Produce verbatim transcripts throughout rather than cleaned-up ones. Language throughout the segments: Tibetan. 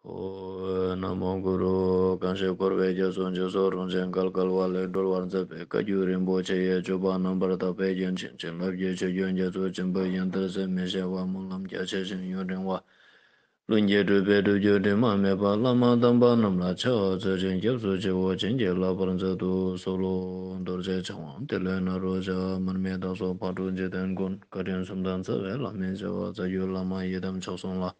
ཨོ། ན་མོ་གུ་རུ། གང་ཞིག་འཁོར་བའི་རྒྱ་མཚོ་འཇིགས་སོགས་རང་བཞིན་བརྒལ་དཀའ་བ་ལས་སྒྲོལ་བར་མཛད་པའི་བཀའ་བརྒྱུད་རིན་པོ་ཆེ་ཡི་སྤྱོད་པ་རྣམ་པར་དག་པའི་རྒྱན་ཅན་བྱིན་རླབས་ཀྱི་ཆུ་རྒྱུན་རྒྱ་མཚོ་ཆེན་པོའི་ཡང་ལྟར་ཟད་མི་ཤེས་པ་སྨོན་ལམ་རྒྱ་ཆེ་ཞིང་ཡུན་རིང་བ། ལྷུན་གྱིས་གྲུབ་པའི་སྒྲུབ་བརྒྱུད་དྲི་མ་མེད་པ་བླ་མ་དམ་པ་རྣམས་ལ་ཕྱག་འཚལ་ཞིང་སྐྱབས་སུ་མཆིའོ། བྱིན་གྱིས་བརླབ་པར་མཛད་དུ་གསོལ་ལོ། རྡོ་རྗེ་འཆང་དབང་ཏེ་ལོ་ནཱ་རོ་ཞབས། མར་མི་དྭགས་པོ་ཕག་གྲུ་འཇིག་རྟེན་མགོན། བཀའ་དྲིན་གསུམ་ལྡན་རྩ་བའི་བླ་མའི་ཞབས། རྩ་བརྒྱུད་བླ་མ་ཡི་དམ་མཆོག་གསུམ་ལ།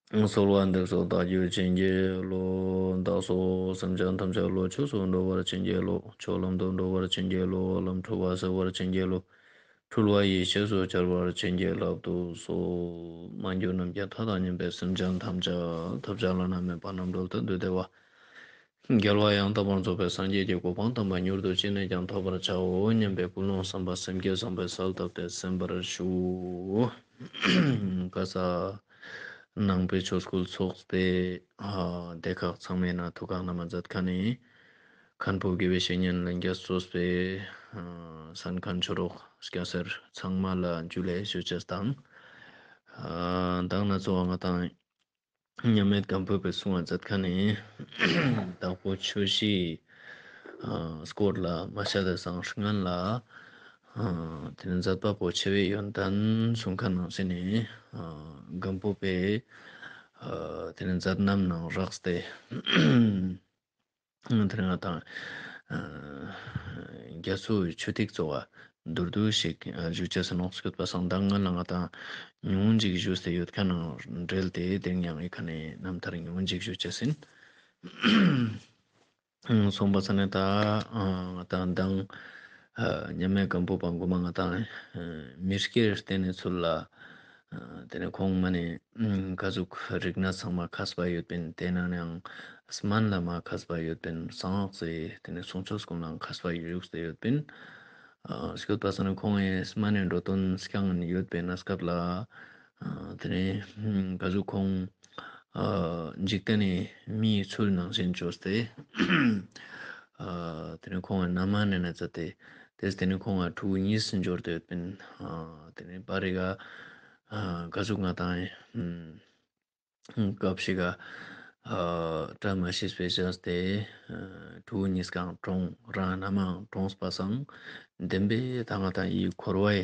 གསོལ་བ་འདེབས་སོ་བདག་རྒྱུད་བྱིན་གྱིས་རློབས། བདག་སོགས་སེམས་ཅན་ཐམས་ཅད་བློ་ཆོས་སུ་འགྲོ་བར་བྱིན་གྱིས་རློབས། ཆོས་ལམ་དུ་འགྲོ་བར་བྱིན་གྱིས་རློབས། ལམ་འཁྲུལ་བ་སེལ་བར་བྱིན་གྱིས་རློབས། འཁྲུལ་བ་ཡེ་ཤེས་སུ་འཆར་བར་བྱིན་གྱིས་བརླབ་ཏུ་གསོལ། མ་གྱུར་ནམ་མཁའི་མཐའ་དང་མཉམ་པའི་སེམས་ཅན་ཐམས་ཅད་ཐོབ་བྱ་བླ་ན་མེད་པ་རྣམ་གྲོལ་དོན་དུ་བདེ་བ། རྒྱལ་བ་ཡང་དག་པར་རྫོགས་པའི་སངས་རྒྱས་ཀྱི་གོ་འཕང་དམ་པ་མྱུར་དུ་ཅི་ནས་ཀྱང་ཐོབ་པར་བྱའོ་སྙམ་པའི་ཀུན་སློང་བསམ་པ་སེམས་བསྐྱེད་བཟང་པོས་གསལ་བཏབ་སྟེ་གསན་པར་ཞུ། ཀ་ས། ནང་པའི་ཆོས་སྐུལ་ཚོགས་པའི་ཨ་སྡེ་ཁག་ཚང་མའི་ནང་ཐུགས་ཁག་རྣམ་པ་མཛད་མཁན་ནི་མཁན་པོ་དགེ་བའི་བཤེས་གཉེན་ལྷན་རྒྱས་གཙོས་པའི་ཨ་གསན་མཁན་ཆོས་གྲོགས་སྐྱ་སེར་ཚང་མ་ལ་འཇུ་ལེ་ཞུ་ཅེས་དང་། ཨ་ད་ང་ཚོ་ང་དང་མཉམ་མེད་སྒམ་པོ་པས་གསུང་བ་མཛད་མཁན་ནི་དྭགས་པོ་ཆུ་བཞི་ཨ་སྐོར་ལ་མ་ཤ་དེ་སང་སྔན་ལ་ཨ་དེ་ནི་མཛད་པ་པོ་ཆེ་བའི་ཡོན་ཏན་གསུང་མཁན་ནང་བཞིན་ནི་ཨ་སྒམ་པོ་པས་ཨ་དེ་ནི་མཛད་རྣམ་ནང་རགས་ཏེ། དེ་ང་དང་རྒྱ་མཚོའི་ཆུ་ཐིགས་ཚོ་བ་མདོར་བསྡུས་ཤིག་ཞུ་ཅེས་ནོག་སྐྱོད་པ་སང་དང་ང་ལ་ང་དང་ཉུང་ངུ་ཅིག་ཞུས་ཏེ་ཡོད་མཁན་ནང་འབྲེལ་ཏེ་དེང་ཡང་ཨི་ཁ་ནས་རྣམ་ཐར་ཉུང་ངུ་ཅིག་ཞུ་ཅེས་ཡིན། སོང་པ་ས་ནས་ད་ང་དང་མདང་མཉམ་མེད་སྒམ་པོ་པ་མགོ་མ་ང་དང་མི་སྐྱེར་བརྟེན་ནས་ཚུར་ལ། དེ་ནས་ཁོང་མ་ནས་ག་ཟུག་རིག་གནས་ཚང་མ་མཁས་པ་ཡོད་པིན། དེ་ནང་ནའང་སྨན་ལ་མ་མཁས་པ་ཡོད་པིན། གསང་སྔགས་ཀྱི་དེ་ནས་གསུང་ཆོས་སྐོར་ལའང་མཁས་པ་ཡོད་ཡོད་ཟེར་ཡོད་པིན། སྐྱོད་པ་སང་ནས་ཁོང་ངས་སྨན་ནས་འགྲོ་དོན་སྐྱང་ཡོད་པའི་གནས་སྐབས་ལ། དེ་ནས་ག་ཟུག་ཁོང་འཇིག་རྟེན་ནས་མིའི་ཚུལ་ནང་བཞིན་བཅོས་ཏེ། དེ་ནས་ཁོང་ངས་མནའ་མ་ནས་ན་མཛད་དེ། དེས་དེ་ནས་ཁོང་ང་ཕྲུ་གུ་གཉིས་སུ་འབྱོར་ཏེ་ཡོད་པིན། དེ་ནས་པར་རི་ག་ག་ཟུག་ང་དང་སྐབས་ཤིག་ག་བཀྲ་མ་ཤིས་པའི་ཆ་སྟེ་ཕྲུ་གུ་གཉིས་ཀའང་གྲོངས། རང་མནའ་མའང་གྲོངས་པ་སང་བདེན་པའི་ད་ང་དང་ཡི་འཁོར་བའི་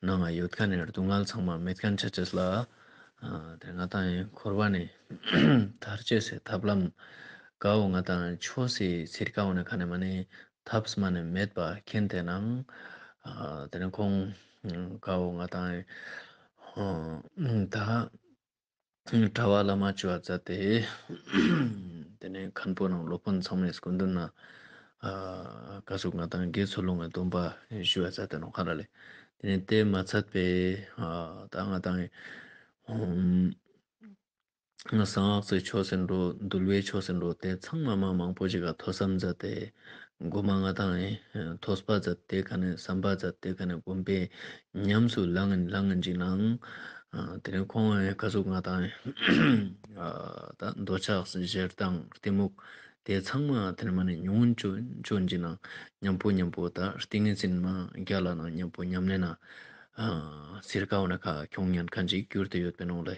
ནང་ང་ཡོད་མཁན་ནི་སྡུག་བསྔལ་ཚང་མ་མེད་མཁན་ཆ་ཅེས་ལ། དེ་ང་དང་ཡི་འཁོར་བ་ནས་ཐར་ཅེས་སི་ཐབས་ལམ་གའོ་ང་དང་ཆོས་སི་ཚིར་ཀའོ་ནི་ཁ་ནས་མ་ནི་ཐབས་མ་ནི་མེད་པ་མཁྱེན་ཏེ་ནང་། དེ་ནས་ཁོང་གའོ་ང་དང་ད་གྲྭ་བ་བླ་མ་བཅུ་བ་མཛད་དེ། དེ་ནས་མཁན་པོ་ནང་སློབ་དཔོན་ཚང་མའི་སྐུ་མདུན་ན་ག་ཟུག་ང་དང་དགེ་ཚུལ་སློང་གི་སྡོམ་པ་ཞུ་བ་མཛད་དེ་ནོག་ཁ་ར་ལེ། དེ་ནས་དེ་མ་ཚད་པའི་ད་ང་དང་གསང་སྔགས་ཀྱི་ཆོས་ཟེར་འགྲོ། འདུལ་བའི་ཆོས་ཟེར་འགྲོ། དེ་ཚང་མ་མ་མང་པོ་ཞིག་ག་ཐོས་བསམ་མཛད་དེ། མགོ་མ་ང་དང་ཐོས་པ་མཛད་དེ་ག་ནས་བསམ་པ་མཛད་དེ་ག་ནས་སྒོམ་པས་ཉམས་སུ་བླངས་བླངས་ཅིག་ནང་། དེ་ནས་ཁོང་ག་ཟུག་ང་དང་ད་འདོད་ཆགས་ཞེ་སྡང་གཏི་མུག་དེ་ཚང་མ་དེ་ནས་མ་ནས་ཉུང་ངུ་ཅིག་ནང་མཉམ་པོ་མཉམ་པོ་ད་ཏིང་ངེ་འཛིན་མ་རྒྱ་ལ་ནང་མཉམ་པོ་ཉམས་ལེན་ན། ཚིར་ཀའོ་ན་ཁ་ཁྱོང་ཉན་ཁན་ཅིག་གྱུར་ཏེ་ཡོད་པའི་ནང་ལ།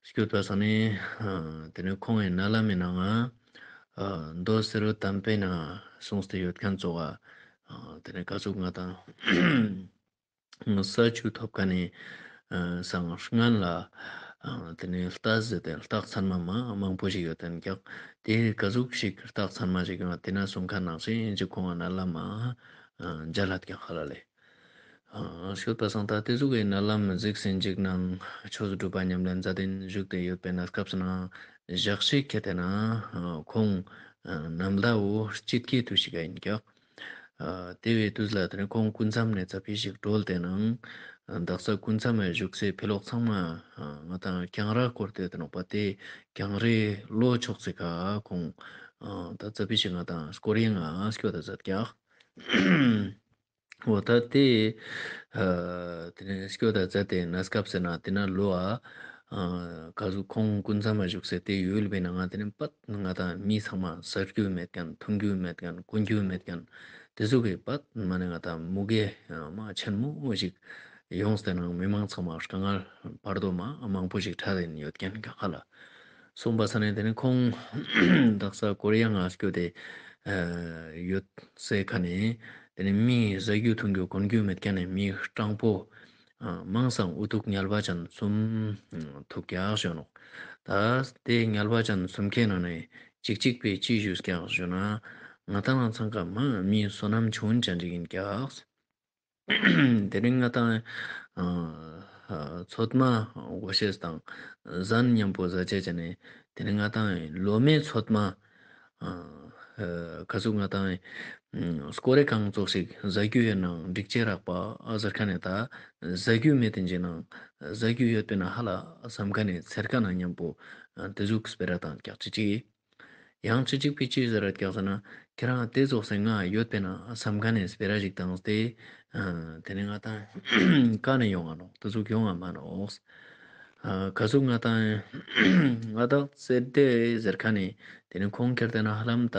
སྐྱོད་པ་སང་ནི། དེ་ནས་ཁོང་གི་མནལ་ལམ་མི་ནང་ང་། མདོ་སེར་པོ་དམ་པའི་ནང་གསུངས་ཏེ་ཡོད་ཁན་ཙོགས། དེ་ནས་ག་ཟུག་ང་དང་ས་བཅུ་ཐོབ་ཁན་ནི་སང་སྔན་ལ། དེ་ནས་རྟགས་ཟེར་ཏེ་རྟགས་ཚང་མ་མ་མང་པོ་ཞིག་ཡོད་དན་ཀྱང་། དེ་ག་ཟུག་ཞིག་རྟགས་ཚང་མ་ཞིག་ཡང་དེ་ན་གསུང་ཁན་ནང་བཞིན་ཅིག་ཁོང་གི་མནལ་ལམ་མ་མཇལ་ལ་ཀྱང་ཧ་ལ་ལས། སྐྱོད་པ་སང་ད་དེ་ཟུག་གི་མནལ་ལམ་གཟིགས་ཟིན་ཅིག་ནང་ཆོས་སྒྲུབ་པ་ཉམས་ལེན་མཛད་དེ་བཞུགས་ཏེ་ཡོད་པའི་གནས་སྐབས་སུ་ན་ཞག་ཅིག་ཁེ་ཏེ་ན་ཁོང་ནམ་ཟླ་བོ་དཔྱིད་ཀའི་དུས་ཤིག་ཡིན་ཀྱང་། དེ་བའི་དུས་ལ་དེ་ནས་ཁོང་སྐུ་མཚམས་ནས་ཙ་པིག་ཞིག་གྲོལ་ཏེ་ནང་། དག་ས་སྐུ་མཚམས་ནས་བཞུགས་སའི་ཕི་ལོག་ཚང་མ་ང་དང་གྱང་ར་བསྐོར་ཏེ་དེ་ནོག་པ། དེ་གྱང་རའི་ལོ་ཕྱོགས་སི་ཁ་ཁོང་ད་ཙ་པིག་ཞིག་ང་དང་སྐོར་ཡིན་ང་སྐྱོད་ད་མཛད་ཀྱང་། འོ་ད་དེ། དེ་ནས་སྐྱོད་ད་མཛད་དེ་གནས་སྐབས་ཟེར་ན་དེ་ན་ལོ་ཨ། ག་ཟུག་ཁོང་སྐུ་མཚམས་མ་བཞུགས་སའི་དེ་ཡུལ་བའི་ནང་ང་དེ་ནས་པད་ང་དང་མི་ཚང་མ་ཟ་རྒྱུ་མེད་ཁན་འཐུང་རྒྱུ་མེད་ཁན་གོན་རྒྱུ་མེད་ཁན་དེ་ཟུག་གི་པད་མ་ནས་ང་དང་མུ་གེ་མ་ཆེན་མོ་ཞིག་ཡོངས་ཏེ་ནང་མི་མང་ཚང་མ་དཀའ་ངལ་བར་དོ་མ་མང་པོ་ཞིག་འཕྲད་དེ་ཡོད་ཁན་ག་ཁ་ལ། སོང་པ་ས་ནས་དེ་ནས་ཁོང་དག་ས་ཀོ་རི་ཡ་ང་སྐྱོད་དེ་ཡོད་སའི་ཁ་ནས། དེ་ནས་མི་ཟ་རྒྱུ་འཐུང་རྒྱུ་གོན་རྒྱུ་མེད་མཁན་ནས་མི་སྤྲང་པོ་མང་སང་འུ་ཐུག་ཉལ་བ་ཅན་གསུམ་ཐུག་ཀྱག་ཞོ་ནོག་ད་དེ་ཉལ་བ་ཅན་གསུམ་ཁའི་ནང་ནས་གཅིག་གཅིག་པའི་ཅི་ཞུས་ཀྱག་ཞོ་ན། ང་ཏང་ལ་ཚང་ཀ་མ་མི་བསོད་ནམས་ཆུང་ཅན་ཅིག་ཡིན་ཀྱག་དེ་རིང་ང་ཏང་ཚོད་མ་སྒོ་ཤེས་དང་ཟན་མཉམ་པོ་ཟ་ཆེ་ཆེ་ནས། དེ་རིང་ང་ཏང་ལོ་མའི་ཚོད་མ་ཁ་ཟུག་ང་ཏང་སྐོར་རེ་གང་ཙོགས་ཤིག་ཟ་རྒྱུ་ཡོད་ནང་འགྲིག་ཆེ་རག་པ་ཨ་ཟེར་ཁ་ནས། ད་ཟ་རྒྱུ་མེད་དེ་འཇི་ནང་ཟ་རྒྱུ་ཡོད་པས་ན་ཧ་ལ་བསམ་ཁ་ནས་ཚེར་ཁ་ནང་མཉམ་པོ་དེ་ཟུག་སྤེ་ར་དང་ཀྱག་ཅི་ཅི། ཡང་ཅི་ཅིག་པི་ཅི་ཟེར་ར་ཀྱག་ཟེར་ན། ཁྱེད་རང་དེ་ཙོགས་སེ་ང་ཡོད་པས་ན་བསམ་ཁ་ནས་སྤེ་ར་ཞིག་བཏང་སྟེ། དེ་ནས་ང་ཏང་ཀ་ནས་ཡོང་ང་ནོག་དེ་ཟུག་ཡོང་ང་མ་ནོག་ཁ་ཟུག་ང་ཏང་ང་ཏང་ཙེ་དེ་ཟེར་ཁ་ནས། དེ་ནས་ཁོང་ཁྱེར་ཏེ་ན་ཧ་ལམ་ད་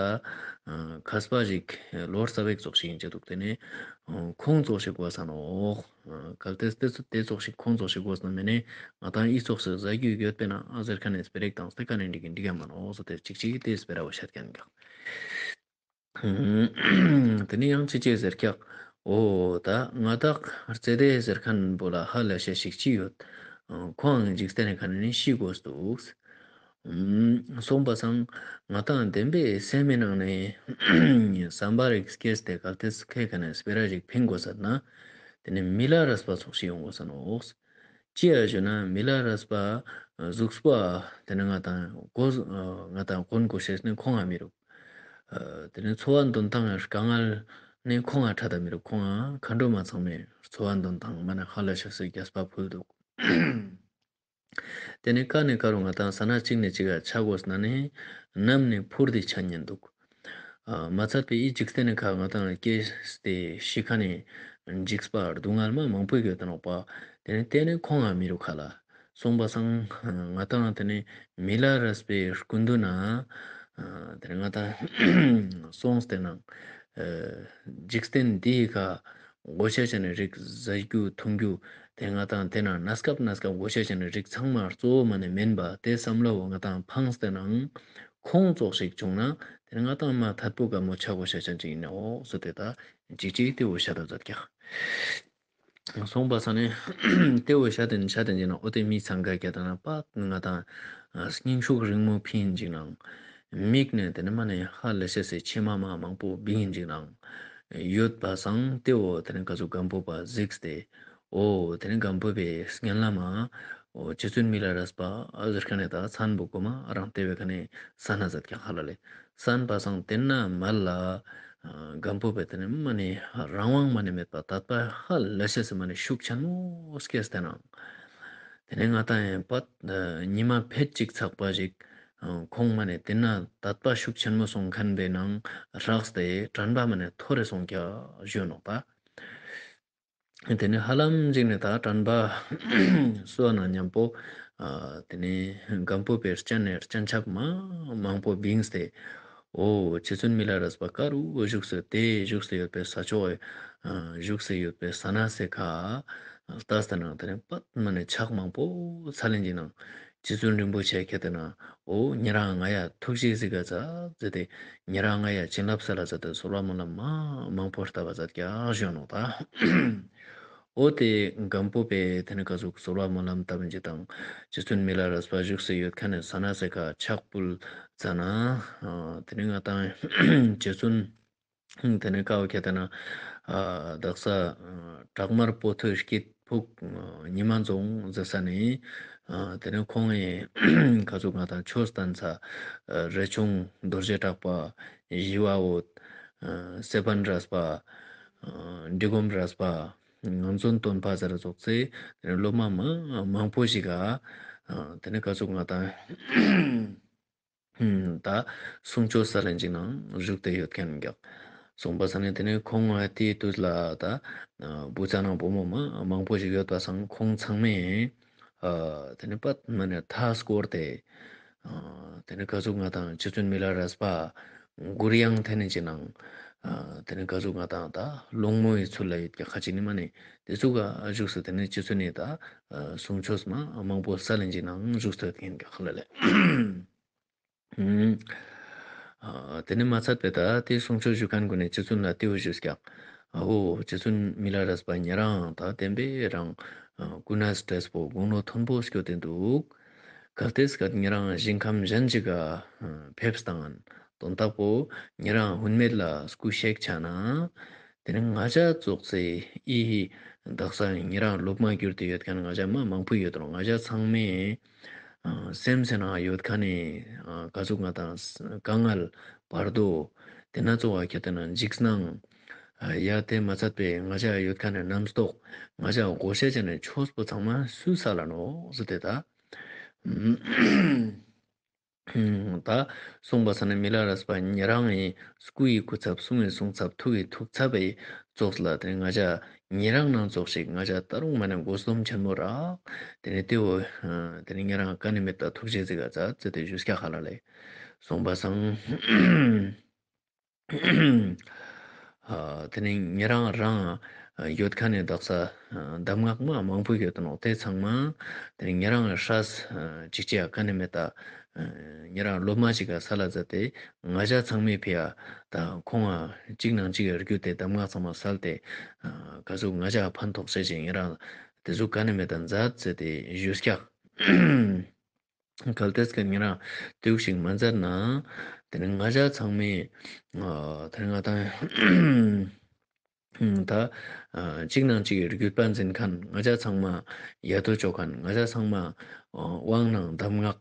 མཁས་པ་ཞིག་ལོར་ས་བེག་ཙོགས་ཤིག་ཡིན་ཅེ་འདུག་དེ་ནས་ཁོང་ཙོགས་ཤིག་གོ་ས་ནོག་གལ་ཏེ་དེ་ཚོ་དེ་ཙོགས་ཤིག་ཁོང་ཙོགས་ཤིག་དགོས་ན་མེད་ནས་ང་ཏང་ཨི་ཙོགས་སུ་ཟ་རྒྱུ་ཡོད་པས་ན་ཨ་ཟེར་ཁ་ནས་སྤེ་རེག་དང་སྟེ་ཁ་ནས་འགྲིག་གིན་འགྲིག་ཡ་མ་ནོག་ཟེར་ཏེ་ཅིག་ཅིག་དེ་སྤེ་ར་བ་ཤར་ཁན་ག་དེ་ནས་ཡང་ཅི་ཅི་ཟེར་ཀྱག་འོ་ད་ང་དག་རྩེ་དེ་ཟེར་ཁན་པོ་ལ་ཧ་ལས་ཤེས་ཤིག་ཅི་ཡོད། ཁོང་འཇིག་རྟེན་ཁ་ནས་ཤི་དགོས་འདུག་སོང་པ་སང་ང་དང་བདེན་པའི་སེམས་མི་ནང་ནས་བསམ་པ་རིག་སྐྱེས་ཏེ་གལ་ཏེ་ཁའི་ཁ་ནས་སྤེ་ར་ཞིག་ཕིང་དགོས་ཟེར་ན། དེ་ནས་མི་ལ་རས་པ་ཚོགས་ཤིག་ཡོང་དགོས་ས་ནོག་ཅི་ཡ་ཞུ་ན་མི་ལ་རས་པ་གཟུགས་པོ་དེ་ནས་ང་དང་གོ་ང་དང་གོན་དགོས་ཤེས་ནི་ཁོང་ང་མི་རུག་དེ་ནས་འཚོ་བ་འདོན་སྟངས་དཀའ་ངལ་ནི་ཁོང་ང་ཁྲ་ད་མི་རུག་ཁོང་ང་མཁའ་འགྲོ་མ་ཚང་མས་འཚོ་བ་འདོན་སྟངས་མ་ནས་ཧ་ལས་ཤ་སོའི་རྒྱས་པ་ཕུལ་འདུག་དེ་ནས་ཀ་ནས་ཀ་རུ་ང་དང་ས་ན་གཅིག་ནས་གཅིག་ག་ཆ་དགོས་ན་ནི་ནམ་ནས་འཕུར་ཏེ་ཆ་ཉན་འདུག་མ་ཚད་པའི་ཨི་འཇིག་རྟེན་ནི་ཁ་ང་དང་སྐྱེས་ཏེ་ཤི་ཁ་ནས་འཇིགས་པ་སྡུག་བསྔལ་མ་མང་པོ་ཡོད་དང་ནོག་པ། དེ་ནས་དེ་ནས་ཁོང་ང་མི་རུ་ཁ་ལ་སོང་པ་སང་ང་དང་དེ་ནས་མི་ལ་རས་པའི་སྐུ་མདུན་ན་དེ་ནས་ང་དང་སོང་སྟེ་ནང་འཇིག་རྟེན་འདིའི་ཁ་དགོས་ཤེས་ཅན་ནི་རིགས་ཟ་རྒྱུ་འཐུང་རྒྱུ་དེ་ང་དང་དེ་ན་གནས་སྐབས་གནས་སྐབས་དགོས་ཤེས་ཅན་ནི་རིགས་ཚང་མ་གཙོ་བོ་མ་ནས་མིན་པ་དེ་བསམ་བློ་བོ་ང་དང་ཕངས་ཏེ་ནང་ཁོང་ཙོགས་ཤིག་བྱུང་ན་དེ་ང་དང་མ་ཐད་པོ་དགའ་མོ་ཆ་དགོས་ཤེས་ཅན་ཅིག་ཡིན་ནའོ་སོ་དེ་ད་ཅིག་ཅིག་དེ་བོ་ཤ་ད་མཛད་ཀྱག་སོང་པ་ས་ནས་དེ་བོ་ཤ་དེ་ནི་ཤ་དེ་ཡིན་ན་ཨོ་དེ་མི་ཚང་ག་རྒྱ་དང་ན་པ་ང་དང་སྙིང་ཤུགས་རིང་མོ་ཕིན་ཅིག་ནང་མིག་ནས་དེ་ནི་མ་ནས་ཧ་ལས་ཤེས་སེ་ཆེ་མ་མ་མང་པོ་བིང་ཅིག་ནང་ཡོད་པ་སང་དེ་བོ་དེ་ནི་ག་ཚོད་སྒམ་པོ་པ་གཟིགས་ཏེ། ཨོ་དེ་ནི་སྒམ་པོ་པའི་སྙན་ལ་མ། ཨོ་རྗེ་བཙུན་མི་ལ་རས་པ་ཨ་ཟེར་ཁ་ནས་ད་མཚན་པོ་གོ་མ་ཨ་རང་དེ་བའི་ཁ་ནས་ས་ན་ཟད་ཀྱང་ཧ་ལ་ལེ། སན་པ་སང་དེ་ན་མ་ལ། སྒམ་པོ་པའི་དེ་ནི་མ་ནི་རང་དབང་མ་ནི་མེད་པ་དད་པ་ཧ་ལ་ཤེས་སེ་མ་ནི་ཤུགས་ཆེན་མོ་སྐྱེས་ཏེ་ནང་། དེ་ནས་ང་དང་ཡང་པ་ཉི་མ་ཕེད་ཅིག་ཚགས་པ་ཞིག་ཁོང་མ་ནི་དེ་ན་དད་པ་ཤུགས་ཆེན་མོ་སོང་མཁན་པའི་ནང་རགས་ཏེ་དྲན་པ་མ་ནི་ཐོ་རེ་སོང་ཀྱ་ཞུ་ནོག་ད། དེ་ནས་ཧ་ལམ་ཅིག་ནས་ད་དྲན་པ་གསོ་ན་མཉམ་པོ། དེ་ནས་སྒམ་པོ་པའི་སྤྱན་ནས་སྤྱན་ཆབ་མ་མང་པོ་བིངས་ཏེ། ཨོ་རྗེ་བཙུན་མི་ལ་རས་པ་ཀ་རུ་བཞུགས་སུ་དེ་བཞུགས་སུ་ཡོད་པའི་ས་ཕྱོགས། བཞུགས་སུ་ཡོད་པའི་ས་ན་སེ་ཁ། ལྟ་སྟེ་ནང་དེ་ནས་པད་མ་ནས་ཕྱག་མང་པོ་ཚ་ལེན་གྱི་ནང་། རྗེ་བཙུན་རིན་པོ་ཆེ་ཁྱེད་དེ་ན། ཨོ་ཉེ་རང་ང་ཡ་ཐུགས་རྗེ་གཟིགས་ག་ཚ་ཟེར་ཏེ། ཉེ་རང་ང་ཡ་བྱིན་རླབས་ས་ལ་ཟེར་ཏེ་གསོལ་བ་སྨོན་ལམ་མ་མང་པོ་བཏབ་པ་ཟེར་ཀྱང་ཞུ་ནོ་ད། ཨོ་དེ་སྒམ་པོ་པའི་དེ་ནི་ག་ཟུག་གསོལ་བ་སྨོན་ལམ་བཏབ་ཡིན་ཅི་དང་། རྗེ་བཙུན་མི་ལ་རས་པ་བཞུགས་སུ་ཡོད་མཁན་ནས་ས་ན་སེ་ཁ་ཕྱག་ཕུལ་ཙ་ན། དེ་ནི་ང་དང་རྗེ་བཙུན། དེ་ནས་ཀ་བོ་ཁྱེད་དེ་ན། དག་ས་བྲག་དམར་པོ་ཐོད་སྐྱིད་ཕུག་ཉི་མ་རྫོང་ཟེར་ས་ནས། དེ་ནས་ཁོང་ངི་ཁ་ཚུགས་ང་དང་ཆོས་བསྟན་ས། རས་ཆུང་རྡོ་རྗེ་གྲགས་པ། ཞི་བ་འོད། སེ་བན་རས་པ། འབྲི་སྒོམ་རས་པ། ངང་ཚུལ་སྟོན་པ་ཟེར་ཚོགས་ཚེ། དེ་ནས་སློབ་མ་མང་མང་པོ་ཞིག་ག་དེ་ནས་ཁ་ཚུགས་ང་དང་། ད་གསུང་ཆོས་ས་ལན་ཅིག་ནང་བཞུགས་ཏེ་ཡོད་མཁན་འགྱག་སོང་པ་ས་ནས་དེ་ནས་ཁོང་ང་དེའི་དུས་ལ་ད་བུ་ཚ་ནང་བུ་མོ་མ་མང་པོ་ཞིག་ཡོད་པ་སང་ཁོང་ཚང་མས་དེ་ནས་པད་མ་ནས་མཐའ་སྐོར་ཏེ་དེ་ནས་ག་ཟུག་ང་དང་རྗེ་བཙུན་མི་ལ་རས་པ་ མགུར་དབྱངས་དེ་ནས་ཅིག་ནང་། ཨ་དེ་ནས་ག་ཟུག་ང་དང་ད་སློང་མོ་ཡི་ཚུལ་ལ་ཡོད་ཀྱི་ཁ་ཅིག་ནི་མ་ནི་དེ་ཚོ་ག་བཞུགས་སུ་དེ་ནས་ཅི་ཚོད་ནས་ད་གསུང་ཆོས་མ་མང་པོ་ས་ལེན་ཅིག་ནང་བཞུགས་སུ་ཡོད་མཁན་གྱི་ཁ་ལ་ལས། ཨ་དེ་ནས་མ་ཚད་པའི་ད་དེ་གསུང་ཆོས་ཞུ་མཁན་ཀུན་ནས་རྗེ་བཙུན་ལ་དེའུ་ཞུས་ཀྱང་། ཨ་འོ་རྗེ་བཙུན་མི་ལ་རས་པ་ཉེ་རང་ད་བསྟན་པའི་རང་ཨ་ཀུན་ནས་བྲེས་པོ་དགུང་ལོ་མཐོན་པོ་སྐྱོད་དེ་འདུག་གལ་ཏེ་སྐད་ཉེ་རང་ཞིང་ཁམས་གཞན་ཅིག་ག་ཕེབས་དང་དོན་དག་པོ་ཉེ་རང་ཧུན་མེད་ལ་སྐུ་གཤེགས་ཆ་ན། དེ་ནས་ང་ཅག་ཙོགས་ཚེ་ཨི་ཧི་དག་ས་ཉེ་རང་སློབ་མ་གྱུར་ཏེ་ཡོད་མཁན་ང་ཅག་མ་མང་པོ་ཡོད་རུང་ང་ཅག་ཚང་མས་ཨ་སེམས་སེ་ན་ཡོད་མཁན་ནི་ཨ་ག་ཟུག་ང་དང་དཀའ་ངལ་བར་དོ་དེ་ན་གཙོ་བ་ཁྱེད་དེ་ན་འཇིགས་སྣང་ཨ་ཡ་དེ་མ་ཚད་པའི་ང་ཅག་ཡོད་མཁན་ནི་རྣམ་རྟོག་ང་ཅག་བགོ་བཤའ་བྱས་ནས་ཆོས་པོ་ཚང་མ་སུས་སལ་ནོ་ཟེར་ཏེ་ད། ད་གསུངས་པ་ས་ནས་མི་ལ་རས་པ་ཉེ་རང་ཡི་སྐུ་ཡི་སྐུ་ཚབ་གསུང་ཡི་གསུང་ཚབ་ཐུགས་ཡི་ཐུགས་ཚབ་པའི་ཙོགས་ལ་དེ་ང་ཅག་ཉེ་རང་ནང་ཙོགས་ཤིག་ང་ཅག་ད་རུང་མ་ནས་སྒོ་སྡོམ་ཆེན་མོ་རག་དེ་ནས་དེའོ་དེ་ནས་ཉེ་རང་ཀ་ནས་མེད་ད་ཐུགས་རྗེ་ཟིག་ག་ཚ་ཚེ་དེ་བཞུགས་སྐྱ་ཁ་ལ་ལས་གསུངས་པ་སང་། ཨ་དེ་ནས་ཉེ་རང་རང་ཡོད་མཁན་ནས་དག་ས་གདམས་ངག་མ་མང་པོ་ཡོད་ནོ་དེ་ཚང་མ་དེ་ནས་ཉེ་རང་ཧྲས་ཅིག་ཅིག་ཀ་ནས་མེད་ད་ཉེ་རང་སློབ་མ་ཅིག་ག་ས་ལ་མཛད་དེ་ང་ཅག་ཚང་མས་ཕི་ཡ་ད་ཁོང་ང་གཅིག་ནང་གཅིག་བརྒྱུད་དེ་གདམས་ངག་ཚང་མ་སལ་ཏེ་ག་ཟུག་ང་ཅག་ཕན་ཐོགས་བྱེད་ཅིང་ཉེ་རང་དེ་ཟུག་ཀ་ནས་མེད་ད་མཛད་ཟེར་ཏེ་ཞུས་ཀྱག་གལ་ཏེ་སྐད་ཉེ་རང་དེའུ་ཞིག་མ་མཛད་ན། དེ་ནི་ང་ཅག་ཚང་མས་ཨ་དེ་ནི་ང་དང་ད་ཨ་གཅིག་ནང་གཅིག་གི་རྒྱུད་པ་འཛིན་མཁན་ང་ཅག་ཚང་མ་ཡ་དོ་ཅོ་མཁན་ང་ཅག་ཚང་མ་ཨ་དབང་ནང་གདམས་ངག་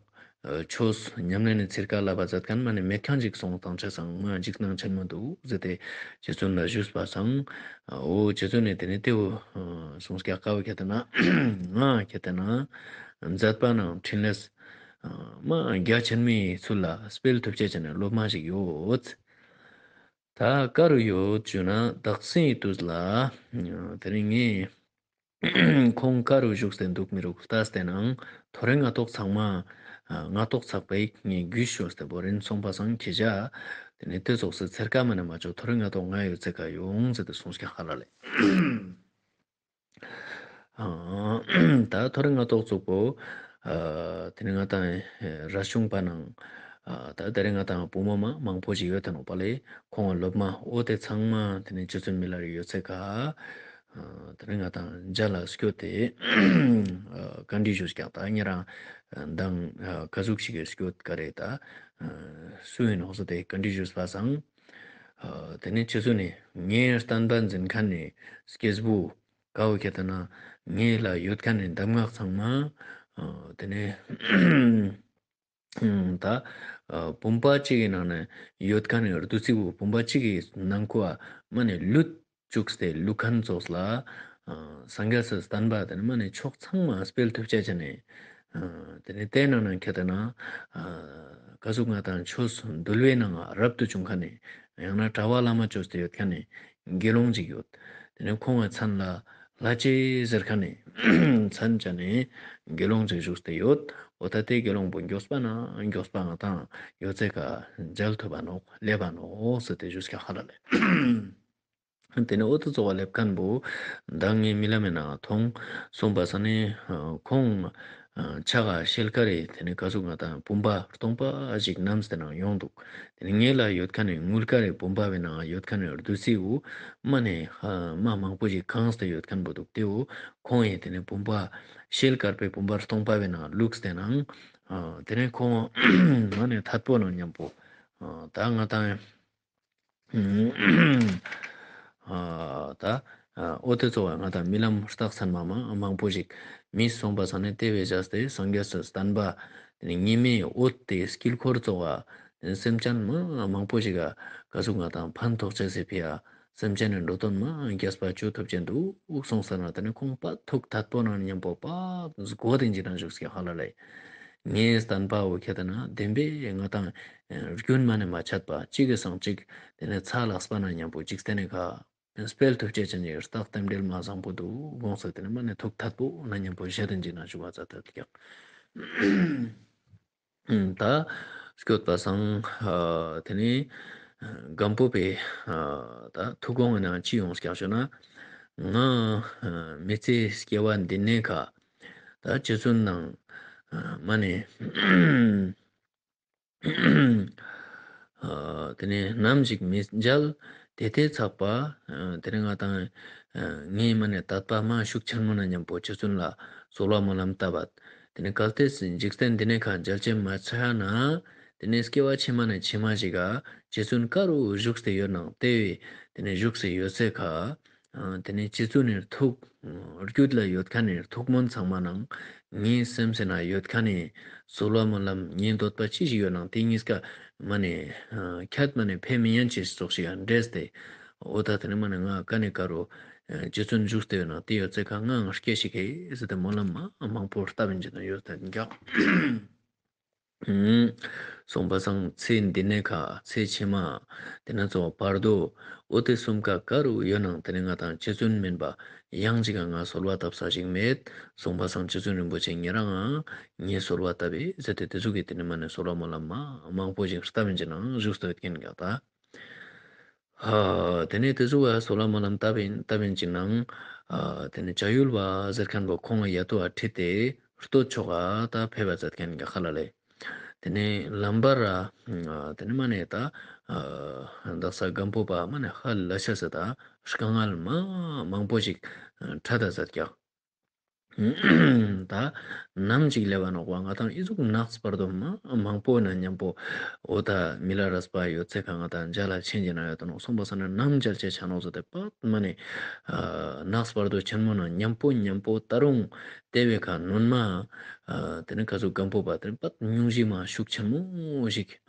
ཨ་ཆོས་ཉམས་ལེན་ནི་ཚིར་ཀ་བསླབ་པ་མཛད་མཁན་མ་ནི་མེད་མཁན་ཅིག་སོང་དང་ཆ་ཚང་མ་འཇིགས་སྣང་ཆེན་མོ་འདུག་ཟེར་ཏེ་རྗེ་བཙུན་ལ་ཞུས་པ་སང་ཨ་འོ་རྗེ་བཙུན་ནས་དེ་ནི་དེའུ་ཨ་གསུངས་ཀྱག་ཀ་བོ་ཁྱེད་དེ་ན་ང་ཁྱེད་དེ་ན། མཛད་པ་ནང་འཕྲིན་ལས་མ་རྒྱ་ཆེན་མོའི་ཚུལ་ལ་སྤེལ་ཐུབ་ཅེས་བྱས་ནས་སློབ་མ་ཞིག་ཡོད། ད་ཀ་རུ་ཡོད་ཞུ་ན་བདག་སེང་དུས་ལ་དེ་རིང་ངས་ཁོང་ཀ་རུ་བཞུགས་ཏེ་འདུག་མི་རུག་ལྟ་སྟེ་ནང་ཐོ་རེ་ང་ཐོག་ཚང་མ་ང་ཐོག་ཚགས་པའི་ངས་རྒྱུས་ཤོར་ཏེ་བོ་རིན་སོང་པ་སང་ཁྱེད་ཅག་དེ་ནས་དེ་ཙོགས་སུ་ཚེར་ཀ་མ་ནས་མ་ཆོག་ཐོ་རེ་ང་ཐོག་ང་ཡོད་ཚེ་ཀ་ཡོང་ཟེར་ཏེ་གསུངས་ཀྱང་ཧ་ལ་ལས། ཨ་ད་ཐོ་རེ་ང་ཐོག་ཙོག་པོ། ཨ་དེ་ནི་ང་དང་ར་ཆུང་པ་ནང་། ཨ་ད་དེ་རིང་ང་དང་བུ་མོ་མ་མང་པོ་ཞིག་ཡོད་དེ་ནོག་པ་ལས་ཁོང་སློབ་མ་ཨོ་དེ་ཚང་མ་དེ་ནི་རྗེ་བཙུན་མི་ལ་རི་ཡོད་ཚད་ཀ། ཨ་དེ་རིང་ང་དང་མཇལ་ལ་སྐྱོད་དེ། ཨ་བཀའ་འདྲི་ཞུས་ཀྱང་ད་ཉེ་རང་མདང་ཨ་ག་ཟུག་ཞིག་གི་སྐྱོད་ཀ་རེད་ད། ཨ་སུ་ཡིན་ནོག་ཟེར་ཏེ་བཀའ་འདྲི་ཞུས་པ་སང་། ཨ་དེ་ནི་རྗེ་བཙུན་ནི་ངའི་བསྟན་པ་འཛིན་མཁན་ནི་སྐྱེས་བུ། ཀའོ་ཁྱེད་ལྟ་ན་ངེད་ལ་ཡོད་མཁན་ནི་གདམས་ངག་ཚང་མ། ཨ་དེ་ནས་ད་ཨ་བུམ་པ་གཅིག་གི་ནང་ནས་ཡོད་མཁན་ནི་བདུད་རྩི་བུ་བུམ་པ་གཅིག་གི་ནང་ཁུ་བ་མ་ནས་ལུད་བཅུག་སྟེ་ལུད་མཁན་ཙོགས་ལ་ཨ་སངས་རྒྱས་སི་བསྟན་པ་དེ་ནི་མ་ནས་ཕྱོགས་ཚང་མ་སྤེལ་ཐུབ་ཅེས་བྱས་ནས། ཨ་དེ་ནས་དེ་ནང་ན་ཁྱེད་ལྟ་ན་ཨ་ག་ཟུག་ང་དང་ཆོས་འདུལ་བའི་ནང་རབ་ཏུ་བྱུང་མཁན་ནི་ཡང་ན་གྲྭ་པ་བླ་མ་བཅོས་ཏེ་ཡོད་མཁན་ནི་དགེ་སློང་ཅིག་ཡོད། དེ་ནས་ཁོང་གི་མཚན་ལ་ལྷ་རྗེ་ཟེར་མཁན་ནི་མཚན་བྱས་ནས་དགེ་སློང་ཅིག་བཞུགས་ཏེ་ཡོད། འོ་ད་དེ་དགེ་སློང་པོ་མགྱོགས་པ་ན་མགྱོགས་པ་ང་དང་ཡོད་ཚད་ཀ་མཇལ་ཐུབ་པ་ནོག་སླེབས་པ་ནོག་ཟེར་ཏེ་བཞུགས་ཀྱང་ཧ་ལ་ལས། དེ་ནས་ཨོ་ཏི་ཚོ་བ་སླེབས་མཁན་པོ་མདང་ངའི་རྨི་ལམ་མི་ནང་མཐོང་སོང་པ་ས་ནས་ཁོང་ཕྱག་ག་ཤེལ་དཀར་རེ་དེ་ནས་ག་ཟུག་ང་དང་བུམ་པ་སྟོང་པ་ཞིག་བསྣམས་ཏེ་ནང་ཡོང་འདུག་དེ་ནས་ངེད་ལ་ཡོད་མཁན་ནི་དངུལ་དཀར་རེ་བུམ་པ་བའི་ནང་ཡོད་མཁན་ནི་བདུད་རྩི་བོ་མ་ནས་མ་མང་པོ་ཞིག་གང་སྟེ་ཡོད་མཁན་པོ་འདུག་དེ་བོ་ཁོང་ཡིན་དེ་ནས་བུམ་པ་ཤེལ་དཀར་པའི་བུམ་པ་སྟོང་པ་བའི་ནང་བླུགས་ཏེ་ནང་དེ་ནས་ཁོང་མ་ནས་ཐད་པོ་ནང་མཉམ་པོ་ད་ང་དང་། ཨ་ད་ཨ་ཨོ་ཏེ་ཙོགས་ང་དང་རྨི་ལམ་རྟགས་མཚན་མ་མ་མང་པོ་ཞིག་མི་སོང་པ་ས་ནས་དེ་བས་བཞག་སྟེ་སངས་རྒྱས་སི་བསྟན་པ་ཉི་མའི་འོད་དེ་དཀྱིལ་འཁོར་ཙོགས་སེམས་ཅན་མ་མང་པོ་ཞིག་ག་ག་ཟུག་ང་དང་ཕན་ཐོགས་ཅེས་སི་ཕི་ཡ་སེམས་ཅན་ནི་འགྲོ་དོན་མ་རྒྱས་པ་བཅུ་ཐུབ་ཅན་འདུག་གསུངས་ས་ན་དེ་ནས་ཁོང་པ་ཐུགས་ཐད་པོ་ནང་མཉམ་པོ་པ་སྒོ་དེ་འཇིག་ན་བཞུགས་སྐྱེ་ཧ་ལ་ལས། ངའི་བསྟན་པ་འོ་ཁྱེད་ན་བདེན་པས་ང་དང་རྒྱུན་མ་ནས་མ་ཆད་པ་གཅིག་གི་སང་གཅིག་དེ་ནས་ཚ་ལགས་པ་ན་མཉམ་པོ་གཅིག་བསྟན་ནས་ཁ་སྤེལ་ཐུབ་ཅེས་ཅན་གྱི་རྟགས་རྟེན་འབྲེལ་མ་བཟང་པོ་འདུག་དགོངས་སུ་དེ་ནས་མ་ནས་ཐུགས་ཐད་པོ་ན་མཉམ་པོ་བཞེད་དེ་འཇིག་ན་བཞུགས་པ་ཙ་ཐད་ཀྱང་། ད་སྐྱོད་པ་སང་དེ་ནས་ སྒམ་པོ་པའི་ད་ཐུགས་དགོངས་ནང་ཅི་ཡོང་སྐྱག་ཞུ་ན། ང་མི་ཚེ་སྐྱེ་བ་འདི་ནས་ཁ་ད་རྗེ་བཙུན་ནང་མ་ནས། དེ་ནས་ནམ་ཞིག་མི་མཇལ། དེ་དེ་ཚགས་པ། དེ་ནས་ང་དང་ངའི་མ་ནས་དད་པ་མ་ཤུགས་ཆེན་མོ་ན་མཉམ་པོ་རྗེ་བཙུན་ལ་གསོལ་བ་སྨོན་ལམ་བཏབ་པ། དེ་ནས་གལ་ཏེ་འཇིག་རྟེན་འདི་ནས་ཁ་མཇལ་ཆེན་མ་ཚར་ན། དེ་ནས་སྐྱེ་བ་ཕྱི་མ་ནས་ཕྱི་མ་ཞིག་ག་རྗེ་བཙུན་ག་རུ་བཞུགས་ཏེ་ཡོད་ནང་དེ་བས་དེ་ནས་བཞུགས་སུ་ཡོད་ཚེ་ཁ། དེ་ནས་རྗེ་བཙུན་ནས་ཐུགས་རྒྱུད་ལ་ཡོད་མཁན་ནས་ཐུགས་སྨོན་ཚང་མ་ནང་ངའི་སེམས་སེ་ན་ཡོད་མཁན་ནས་གསོལ་བ་སྨོན་ལམ་ངའི་འདོད་པ་ཅི་ཞིག་ཡོད་ནང་དེ་གཉིས་ཀ་མ་ནས་ཁྱད་མ་ནས་ཕེ་མི་ཡན་ཆེ་ཙོགས་ཤིག་ཡང་འདྲེས་ཏེ། འོ་ད་དེ་ནས་མ་ནས་ང་ཀ་ནས་ཀ་རུ་རྗེ་བཙུན་བཞུགས་ཏེ་ཡོད་ནང་དེ་ཡོད་ཚེ་ཁ་ང་ང་སྐྱེ་ཞིག་གི་ཟེར་ཏེ་སྨོན་ལམ་མ་མང་པོ་བཏབ་ཡིན་གྱི་ན་ཡོད་ད་འགག་སོང་པ་སང་ཚེ་འདི་ནས་ཁ་ཚེ་ཕྱི་མ། དེ་ན་ཚོ་བར་དོ། འོ་དེ་གསུམ་ཀ་ཀ་རུ་ཡོད་ནང་དེ་ནས་ང་དང་རྗེ་བཙུན་མིན་པ་ཡང་ཅིག་ག་ང་གསོལ་བ་བཏབ་ས་ཞིག་མེད། སོང་པ་སང་རྗེ་བཙུན་རིན་པོ་ཆེ་ཉེ་རང་ང་ངས་གསོལ་བ་བཏབ་པས་ཟེར་ཏེ་དེ་ཚོ་གི་དེ་ནས་མ་ནས་གསོལ་བ་སྨོན་ལམ་མ་མང་པོ་ཞིག་བཏབ་ཡིན་གྱི་ནང་བཞུགས་སྟོད་མཁན་འགག་ད། ཨ། དེ་ནས་དེ་ཚོ་བ་གསོལ་བ་སྨོན་ལམ་བཏབ་ཡིན་བཏབ་ཡིན་གྱི་ནང་། ཨ། དེ་ནས་བྱ་ཡུལ་བ་ཟེར་མཁན་པོ་ཁོང་ཡ་ཏོ་བ་ཁྲིད་དེ་སྟོད་ཕྱོགས་ཨ་ད་ཕེབས་པ་མཛད་མཁན་གྱི་ཁ་ལ་ལས། དེ་ནས་ལམ་བར་ཨ། དེ་ནས་མ་ནས་ད་ཨ། དག་ས་སྒམ་པོ་པ་མ་ནས་ཧ་ལ་ཤ་ས་ད་དཀའ་ངལ་མ་མང་པོ་ཞིག་འཕྲད་ད་མཛད་ཀྱག་ད་ནམ་ཅིག་ལེ་བ་ནོག་པ་ང་དང་ཨི་ཟུག་ནགས་བར་དོ་མ་མང་པོ་ན་མཉམ་པོ་འོ་ད་མི་ལ་རས་པ་ཡོད་ཚེ་ག་ང་དང་མཇལ་ལ་ཆེན་གྱི་ན་ཡོད་དོ་ནོག་སོང་པ་ས་ན་ནམ་མཇལ་ཆེ་ཆ་ནོག་ཟེར་ཏེ་པད་མ་ནས་ནགས་བར་དོ་ཆེན་མོ་ན་མཉམ་པོ་མཉམ་པོ་ད་རུང་དེ་བས་ཁ་ནོན་མ་དེ་ནི་ག་ཟུག་སྒམ་པོ་པ་དེ་ནི་པད་སྙུང་གཞི་མ་ཤུགས་ཆེན་མོ་ཞིག་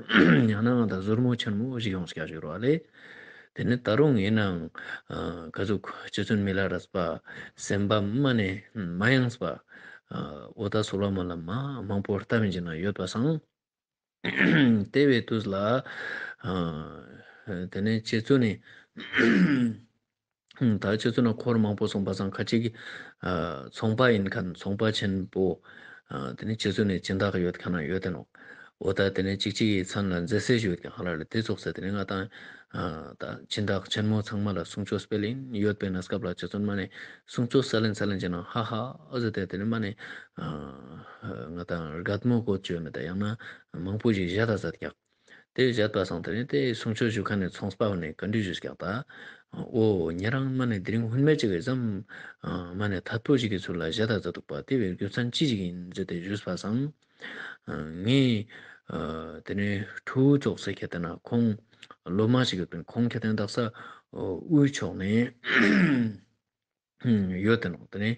ཡང་ན་ང་དང་ཟུར་མོ་ཆེན་མོ་ཞིག་ཡོང་སྐྱ་ཞུ་རོགས་ཨ་ལེ། དེ་ནི་ད་རུང་ཡིན་ནའང་ག་ཟུག་རྗེ་བཙུན་མི་ལ་རས་པ་སེམས་པ་མ་ནས་མ་ཡེངས་པ་འོ་ད་གསོལ་བ་སྨོན་ལམ་མ་མང་པོ་བཏབ་ཡིན་གྱི་ན་ཡོད་པ་སང་དེ་བའི་དུས་ལ་དེ་ནས་རྗེ་བཙུན་ནི་ད་རྗེ་བཙུན་ན་འཁོར་མང་པོ་སོང་པ་སང་ཁ་ཅིག་ཚོང་པ་ཡིན་མཁན་ཚོང་པ་ཆེན་པོ་དེ་ནི་རྗེ་བཙུན་ནི་སྦྱིན་བདག་ཡོད་མཁན་ཡོད་དེ་ནོ། འོ་ད་དེ་ནས་གཅིག་གཅིག་གི་མཚན་ལ་མཛེས་སེ་ཞུ་ཡོད་ཀྱང་ཧ་ལ་ལ་དེ་ཙོགས་སེ་དེ་ནས་ང་དང་ད་སྦྱིན་བདག་ཆེན་མོ་ཚང་མ་ལ་གསུང་ཆོས་སྤེལ་ཡིན་ཡོད་པའི་གནས་སྐབས་ལ་རྗེ་བཙུན་མ་ནས་གསུང་ཆོས་སལ་ལེན་སལ་ལེན་བྱས་ན་ཧ་ཧ་ཨ་ཟེར་ཏེ་དེ་ནས་མ་ནས་ང་དང་རྒད་མོ་གོ་བཅོས་མེད་ད་ཡང་ན་མང་པོ་ཞིག་བཞད་ད་ཟེར་ཀྱག་དེ་བཞད་པ་སང་དེ་ནས་དེ་གསུང་ཆོས་ཞུ་མཁན་ནས་ཚོང་པ་བ་ནས་བཀའ་འདྲི་ཞུས་ཀྱག་ད། ཨོ་ཉེ་རང་མ་ནས་དེ་རིང་ཧུན་མེད་ཅིག་གི་ཙམ་མ་ནས་ཐད་པོ་ཞིག་གི་ཚུལ་ལ་བཞད་ད་ཟེར་འདུག་པ་དེ་བའི་རྒྱུ་མཚན་ཅི་ཞིག་ཡིན་ཟེར་ཏེ་ཞུས་པ་སང་། ངས་དེ་ནས་ཕྲུ་གུ་ཙོགས་སེ་ཁྱེར་ཏེ་ན་ཁོང་སློབ་མ་ཞིག་ཡོད་པས་ཁོང་ཁྱེར་ཏེ་ན་དག་ས་དབུས་ཕྱོགས་ནས་ཡོད་དེ་ནོ། དེ་ནས་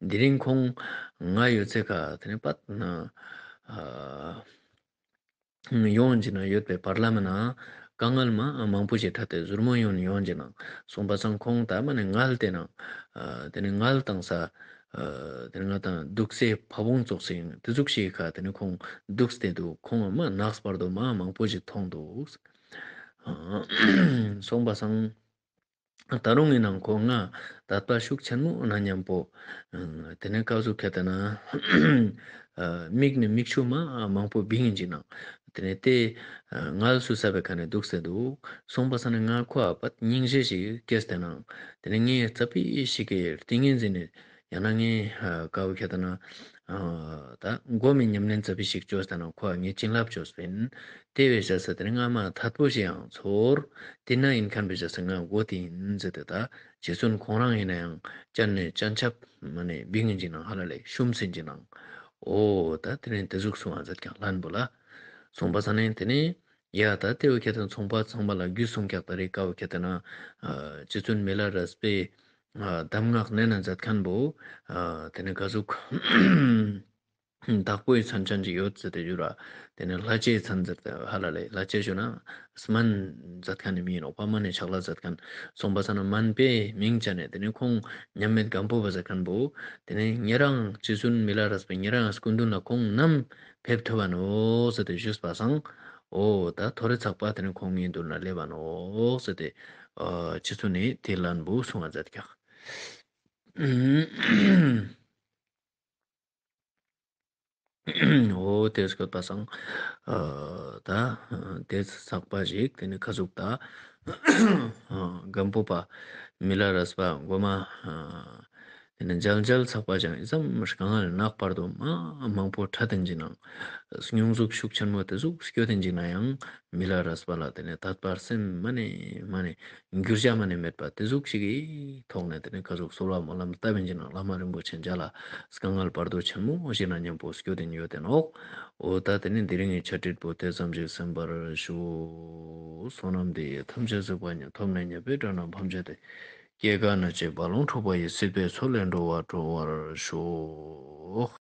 དེ་རིང་ཁོང་ང་ཡོད་ཚད་ཁ་དེ་ནས་པད་ན་ཡོང་གྱི་ན་ཡོད་པའི་བར་ལམ་ན་དཀའ་ངལ་མ་མང་པོ་ཞིག་འཕྲད་དེ་ཟུར་མོ་ཡོང་ཡོང་གྱི་ན་སོང་པ་སང་ཁོང་ད་མ་ནས་ངལ་དེ་ན་དེ་ནས་ངལ་དང་ས། དེ་ནས་ང་དང་འདུག་སའི་ཕ་བོང་ཙོགས་སེ་དེ་ཟུག་ཞིག་ཁ་དེ་ནས་ཁོང་འདུག་སྟེ་འདུག་ཁོང་མ་ནགས་བར་དུ་མ་མང་པོ་ཞིག་མཐོང་འདུག་སོང་པ་སང་ད་རུང་ངི་ནང་ཁོ་ང་དད་པ་ཤུགས་ཆེན་མོ་ན་མཉམ་པོ་དེ་ནས་ཀ་ཟུག་ཁ་དེ་ན་མིག་ནས་མིག་ཆུ་མ་མང་པོ་བིང་ཡིན་གྱི་ནང་དེ་ནས་དེ་ངལ་གསོ་ས་བའི་ཁ་ནས་འདུག་སྟེ་འདུག་སོང་པ་སང་ནས་ང་ཁོ་ཨ་པད་སྙིང་རྗེ་ཞིག་སྐྱེས་ཏེ་ནང་དེ་ནས་ངའི་རྩ་བི་ཞིག་གི་ཏིང་ངེ་འཛིན་ནས་ཡང་ན་ངའི་ཀ་བོ་ཁྱེར་ཏེ་ན་ད་སྒོམ་མེད་ཉམས་ལེན་རྩ་བི་ཞིག་བཅོས་ཏེ་ན་ཁོ་ངའི་བྱིན་རླབས་བཅོས་པིན། དེ་བས་བྱས་ས་དེ་ནི་སྔ་མ་ཐད་པོ་ཞིག་ཡང་ཚོར། དེ་ན་ཡིན་མཁན་བས་བྱས་ས་ང་མགོ་དེ་ཡིན་ཟེར་ཏེ་ད་རྗེ་བཙུན་ཁོང་རང་ཡིན་ན་ཡང་སྤྱན་ནས་སྤྱན་ཆབ་མ་ནས་བིང་ཡིན་གྱི་ནང་ཧ་ལ་ལས་ཤུམ་སིན་གྱི་ནང་། ཨོ་ད་དེ་ནི་དེ་ཟུག་སོང་བ་ཟེར་ཀྱང་ལན་པོ་ལ། སོང་པ་ས་ནས་དེ་ནི་ཡ་ད་དེ་བོ་ཁྱེར་ཏེ་ཚོང་པ་ཚང་མ་ལ་རྒྱུས་གསུང་ཀྱག་ད་རེ་ཀ་བོ་ཁྱེར་ཏེ་ན་རྗེ་བཙུན་མི་ལ་རས་པས་གདམས་ངག་གནད་ན་མཛད་མཁན་པོ་དེ་ནི་ག་ཟུག་བདག་པོའི་མཚན་ཅན་ཅིག་ཡོད་ཟེར་ཏེ་ཡོད་ར། དེ་ནི་ལྷ་ལྕེའི་མཚན་ཟེར་ཏེ་ཧ་ལ་ལས་ལྷ་ལྕེ་ཞུ་ན་སྨན་མཛད་མཁན་ནི་མི་ཡིན་ནོག་པ་མ་ནི་ཕྱག་ལ་མཛད་མཁན། སོང་པ་ས་ན་སྨན་པའི་མིང་བྱ་ནས་དེ་ནི་ཁོང་མཉམ་མེད་སྒམ་པོ་པ་ཟེར་མཁན་པོ་དེ་ནི་ཉེ་རང་རྗེ་བཙུན་མི་ལ་རས་པའི་ཉེ་རང་སྐུ་མདུན་ལ་ཁོང་ནམ་ཕེབས་ཐུབ་བ་ནོ་ཟེར་ཏེ་ཞུས་པ་སང་། ཨོ་ད་ཐོ་རེ་ཚག་པ་དེ་ནི་ཁོང་ངའི་མདུན་ལ་སླེབས་བ་ནོ་ཟེར་ཏེ་རྗེ་བཙུན་ནི་དེ་ལན་པོ་གསུང་བ་མཛད་ཀྱག་འོ་དེ་སྐད་པ་སང་ཨ་ད་ དེ་ཚགས་པ་ཞིག་དེ་ནི་ཁ་ཟུག་ད་སྒམ་པོ་པ་མི་ལ་རས་པ་མགོ་མ་དེ་ནི་མཇལ་མཇལ་ཚགས་པ་ཅང་ཨི་ཙམ་ཞིག་གང་ལ་ནག་བར་དུ་མ་མང་པོ་ཁྲ་དེ་འཇིག་ནང་སྙུང་ཟུག་ཤུགས་ཆེན་མོ་དེ་ཟུག་སྐྱོ་དེ་འཇིག་ན་ཡང་མི་ལ་རས་པ་ལ་དེ་ནི་དད་པར་སེམས་མ་ནས་མ་ནས་འགྱུར་བྱ་མ་ནས་མེད་པ་དེ་ཟུག་ཞིག་གི་ཐོག་ནས་དེ་ནི་ཁ་ཟུག་གསོལ་བ་སྨོན་ལམ་བཏབ་ཡིན་གྱི་ན་བླ་མ་རིན་པོ་ཆེ་མཇལ་ལ་དཀའ་ངལ་བར་དོ་ཆེན་མོ་ཞིག་ན་མཉམ་པོ་སྐྱོ་དེ་ཡོད་དེ་ནོག། འོ་ད་དེ་ནི་དེ་རིང་གི་ཆ་སྒྲིག་པོ་དེ་ཙམ་ཞིག་གསན་པར་ཞུ། བསོད་ནམས་འདི་ཡིས་ཐམས་ཅད་གཟིགས་པ་ཉིད། ཐོབ་ནས་ཉེས་པའི་དགྲ་རྣམས་ཕམ་བྱས་ཏེ། སྐྱེ་རྒ་ན་འཆིའི་རྦ་ཀློང་འཁྲུགས་པ་ཡི། སྲིད་པའི་མཚོ་ལས་འགྲོ་བ་སྒྲོལ་བར་ཤོག།